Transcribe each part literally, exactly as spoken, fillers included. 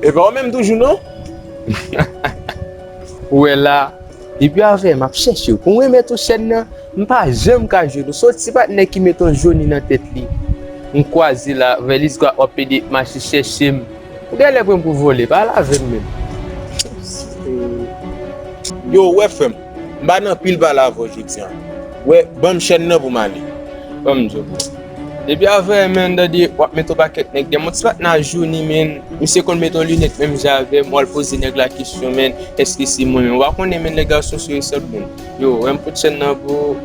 E pa ou menm toujou non? Ou wè la, depi avè m ap chèche w. Pou mwen met yon chèn nan, m pa janm ka jwenn ou. Soti patnè ki met yon joni nan tèt li. M kwaze la, vè Lisgwa w ap pede mache chèche m. Ou genlè pran m pou vòlè, pa al avè m menm. Yo, ou wè frè m, m pa nan pil pale avè w jodi a. Ou wè, ban m chèn nan pou m ale. Ban m di w, bro. Depi avè, menn, tande, w ap met yon pakèt nèg dèyè m. Yon ti patnè a Johnny, menn, misye konn met yon linèt menm jan avè m, w al poze nèg la kesyon, menn, èske se mwen menm? W pa konnen, menn, lè gason sou resòt, menn. Yo, wè m pot chèn nan pou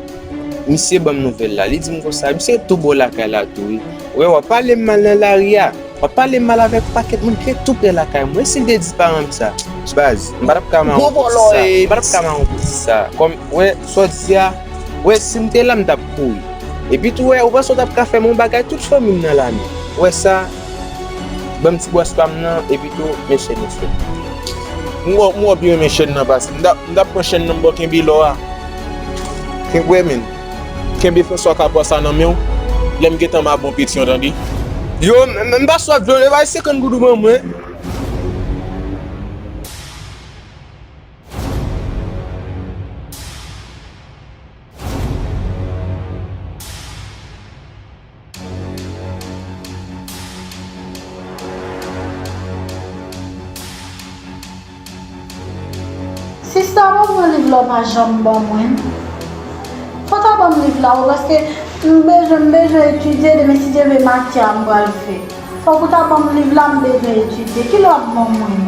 misye ban m nouvèl la. Li di m konsa, misye tou bò lakay la tou, wi. Wè, w ap pale m mal nan lari a. W ap pale m mal avèk yon pakèt moun ki ret tou prè lakay mwen. E si l te di paran m sa? Baz, m pa t ap ka mawon pou ti sa. M pa t ap ka mawon pou ti sa. Kòm, wè, sa w di a, wè, si m te la, m t ap kouri. Epi tou, wè, ou panse w t ap ka fè m yon bagay, tout fanmi m nan lame. Wè sa, ban m ti bwès pa m nan, epi tou, men chèn nan sou. M wè, m wè w pi renmen chèn nan pase m. M t ap, m t ap pran chèn nan m ba w kenbe lò a. Kenbe, men. Kenbe François Capois sa nan men w. Lè m gentan mabon peti an, tande. Yo, m, m, m pa swaf dlo, leve ay senkant goud ou ban mwen. Sista, ban mwen liv la w pa janm ban mwen. Fò w ta ban m liv la, wi, paske m bezwen, m bezwen etidye, demen si Dye vle, matyè a m pral fè. Fòk ou ta ban m liv la, m bezwen etidye. Kilè w ap ban mwen?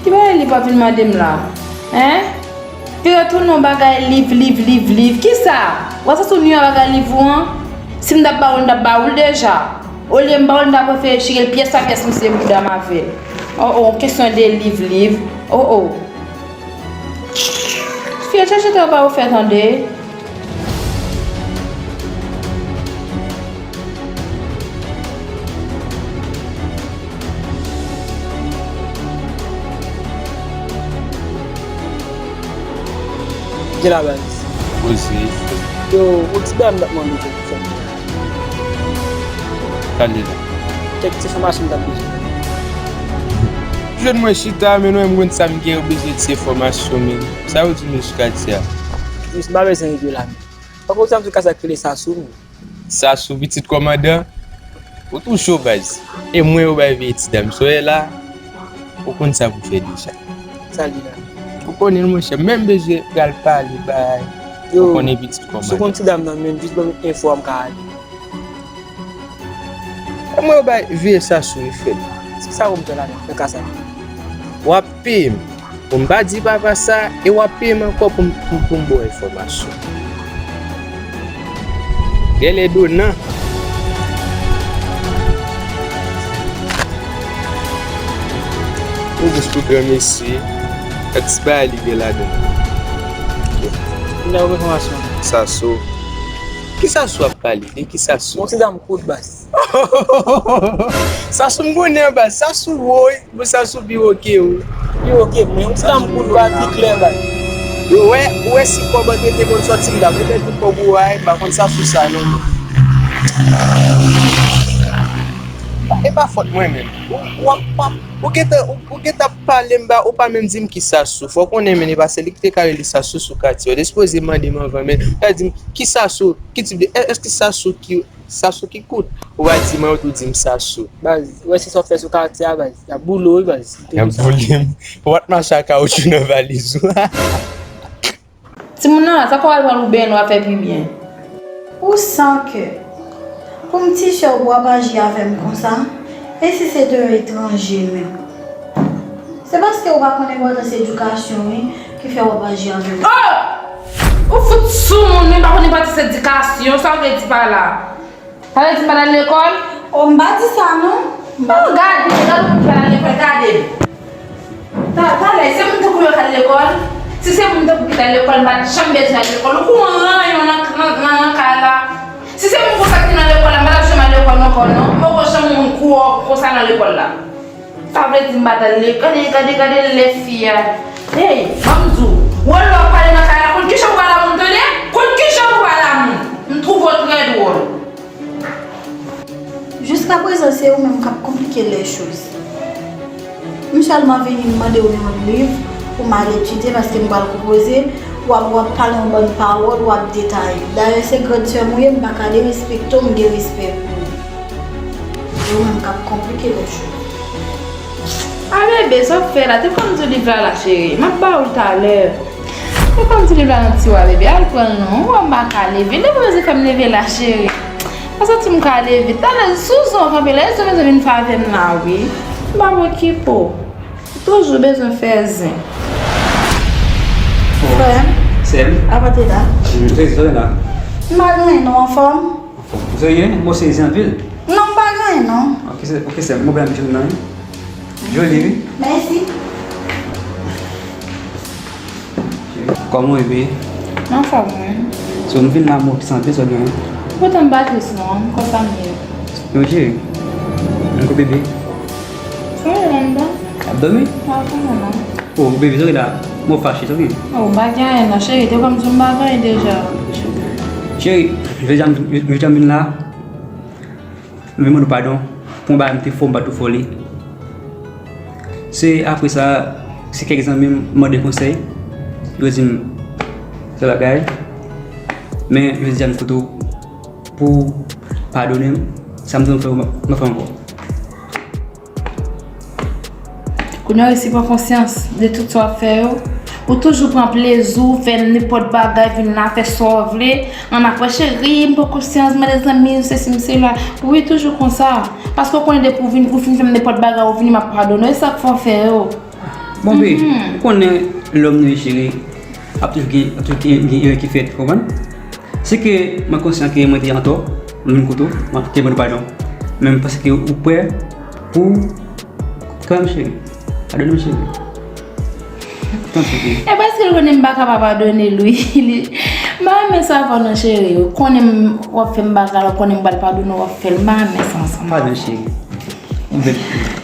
Ki bagay liv w ap vin mande m la? Hein? Vire tounen w bagay liv, liv, liv, liv. Kisa? W ap santi w nwi a bagay liv ou an? Si m t ap ba ou l, m t ap ba ou l deja. Olye m ba ou l, m ta prefere chire l pyès pa pyès, misye bouda m avè l. Oh, oh, kesyon de liv, liv. Oh, oh. Fi a, chèche travay ou fè, tande. Gen la, baz. Poze. Yo, yon ti bagay m t ap mande w pou fè m. Pale la. Kèk ti enfòmasyon m t ap bezwen. Jwenn mwen chita, men nou menm konn sa m gen, ou bezwen ti enfòmasyon, men. Sa yo di nou sou katye a? Jis m pa bezwen ret yo la, men. Pako sa m sou katye a k rele Sasou, men. Sasou, pitit kòmandan, ou tou cho, baz. E mwen yo bay veye ti dam. Soyè la, ou konn sa pou fè deja. Sa li la? Ou konnen l, monchè. Menm bezwen pral pale bay. Yo, ou konnen pitit kòmandan. Si w konn ti dam nan, menm jis ban m enfo a, m ka ale. E mwen yo bay veye Sasou, e fè l. Kisa pou m fè la, nan ka sa? W ap peye m. Pou m pa di papa sa, e w ap peye m ankò pou m, pou, pou m ba w enfòmasyon. Gèlè donan. Ou bouch pou granmesi. Kèk ti bagay li gen ladan. M ba w enfòmasyon. Sasou. Ki Sasou ap pale? De ki Sasou? Bon, se dam kout, baz. Sasou m konnen, baz. Sasou wo, wi. Bon, Sasou pi wo ke ou. Pi wo ke mwen. Yon ti dam kout, baz, pi klè, baz. Ou wè, ou wè si kòb an te te konn sòti, m t ap remèt ou kòb ou a, m pa konn Sasou sa, non. E pa fòt mwen, menm. Ou, ou ap, ou ap, ou gentan, ou, ou gentan ap pale m ba, ou pa menm di m ki Sasou. Fò w konnen, men, e pa se li ki te ka rele Sasou sou katye. Ou te sipoze mande m anvan, men. Ou di m, ki Sasou? Ki tip de, èske Sasou ki Sasou ki kout. Ou va di mwen, ou tou di m Sasou. Baz, ou wè se sa w fè sou katye a, baz. Y ap boule w, wi, baz. Y ap boule m. Ou pa t mache ak kawotchou nan valiz ou. Timoun nan la, sa k w al pran l ou benyen w ap fè pi byen? Ou san kè. Pou m ti sè w, pou w ap aji avè m konsa? E si se te yon etranje menm? Se paske ou pa konn enpòtans edikasyon, wi, ki fè w ap aji avè m. Oh! Ou fout sou moun, wi, pa konn enpòtans edikasyon, sa w vle di pa la? Sa vle di m pa t al lekòl? Oh, m pa di sa, non. M pa di sa. Gade, gade moun ki pa t al lekòl, gade. Ta-, talè, se moun tankou yo k al lekòl? Si se moun tankou ki t al lekòl, m pa t janm bezwen al lekòl. Ou kou ranyon nan, nan, nan, nan kay la. Si se moun konsa ki nan lekòl la, m pa t ap janm al lekòl ankò, non. M poko janm wè moun kou konsa nan lekòl la. Sa vle di m pa t al le-, gade, gade, gade lè fi a. Hey, ban m di w, wè lè w ap pale nan kay la, konn kijan pou pale a moun, tande? Konn kijan pou pale a moun. M twouve w trè dwòl. Jiskaprezan, se ou menm k ap konplike lè choz. M sèlman vini, m mande w yon liv pou m al etidye, paske m pral konpoze. W ap, w ap pale yon bann pawòl, w ap detaye. Dayè, se grann sè m ou ye, m pa ka derespekte w, m gen respè pou ou. E ou menm k ap konplike lèchoz. A bebe, sa w fè la? Te konn di w liv la la, cheri. M ap ba ou l talè. Te konn di liv la nan tiwa, bebe. Al pran l non. Ou wè m pa ka leve. Depi w bezwen fè m leve la, cheri. Mwen santi m ka leve. Talè, sou zon kanpe la, e zon bezwen vin fè avè m la, wi. M pa okipe w. Ou toujou bezwen fè zen. Frè m. Sè m. Apa te la? Mm, se, se la. M pa gen anyen non, anfòm. Ou serye? Mwen sezi anpil. Non, m pa gen anyen non. Ok, sè, ok, sè, m pa gen anyen non. Joli, wi. Mèsi. Kòman w ye, bebe? M anfòm, wi. So, m vin la, m santi sa w gen. Poutan m pa tris non, m kontan m ye. Yo, cheri. M kou bebe. Wi, anndan. Ap dòmi? Pa konprann non. Oh, bebe, sa w gen la? Mwen fache, sa w gen? Oh, m pa gen anyen non, cheri. Te konn di w m pa gen anyen deja. Cheri, jodi a m, jodi a m vin la. M vin mande w padon pou yon bagay m te fè w, m pa t fè w li. Se apre sa, se kèk zanmi m mande konsèy. Yo di m se bagay. Men jodi a m koute w pou w padone m. Sa m te fè w, m ap fè ankò. Kounye a w resi pran konsyans de tout sa w ap fè yo. Ou toujou pran plezi w, fè nenpòt bagay, vin la, fè sa w vle. Ann apre cheri, m pran konsyans, mande zanmi m, sesi m sela. Wi, toujou konsa. Paske w konnen depi w vin, ou fin fè m nenpòt bagay, ou vini, m ap padone w. E sa k fè w fè yo. Bon, be, ou konnen lòm nou ye, cheri. Ap toujou gen, ap toujou gen, gen erè ki fèt, ou konprann? Se ke mwen konsyan ke mwen te antò, mwen vin koute w, mwen te mande padon. Men m panse ke ou prè pou, kanmenm cheri. Padone m cheri. Tanpri. E paske l konnen m pa ka pa padone l wi. M pa renmen sa avè w non cheri. Ou konnen w ap fè m bagay la, ou konnen m pral padone w, w ap fè l. M pa renmen sa ansanm. Padon cheri. Ou bèl fi.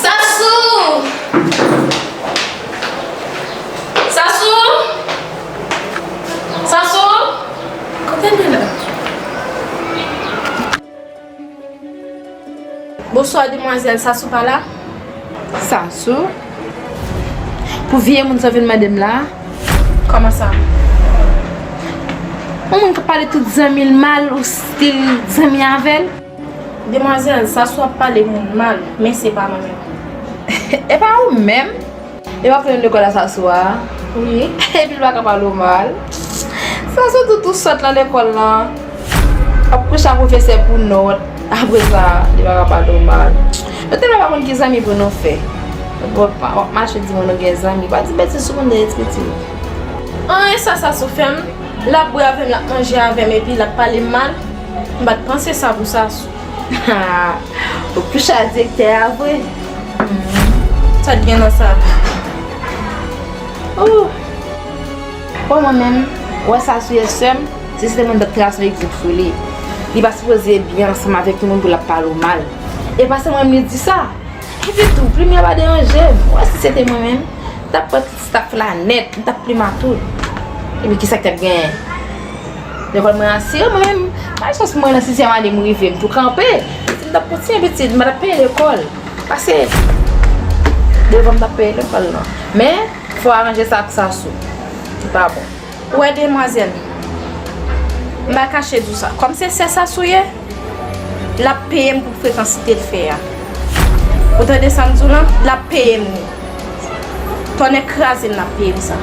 Sasou! Sasou! Sasou! Kote l ye la? Bonswa, demwazèl, Sasou pa la? Sasou? Pou vye moun sa w vin mande m la? Kòman sa? Yon moun k ap pale tout zanmi l mal, ou still zanmi avè l? Demwazèl, Sasou ap pale moun mal, men se pa mwen menm. E pa ou menm? E w ap fè lekòl a Sasou a? Wi. Epi l pa ka pale w mal? Sasou tou, tou sòt nan lekòl lan. W ap kouche ak pwofesè pou nòt. Apre sa, li pa ka pale w mal. Nou tèlman pa konn ki zanmi pou nou fè. Bon, w ap mache di moun ou gen zanmi. Pa di betiz sou moun dèyè ti pitit. Anyen sa Sasou fè m. L ap bwè avè m, l ap manje avè m, epi l ap pale m mal. M pa t panse sa pou Sasou. Ou kouche ak direktè a vre? Hmm. Sa t gen nan sa? Ooh. Bon, mwen menm, wè Sasou ye sè m, si se te mwen, m t ap trase yon egzanp sou li. Li pa sipoze byen ansanm avèk yon moun pou l ap pale w mal. E pa se mwen menm li di sa. Epi tou, plim nan pa deranje m. Wè, si se te mwen menm, m t ap pran staff la nèt, m t ap plim a tou. Epi kisa k t ap genyen? Lekòl mwen asire, mwen menm, pa gen chans pou mwen nan sizyèm ane m rive, m tou kanpe. M t ap kontinye pitit, m pa t ap peye lekòl. Pase devan m t ap peye lekòl lan. Men, fò w aranje sa ak Sasou. Li pa bon. Ou wè demwazèl, m pa kache di w sa. Kòm se sè Sasou ye, l ap peye m pou frekansite l fè a. Ou tande sa m di w lan? L ap peye m li. Tonnè kraze m, l ap peye m sa.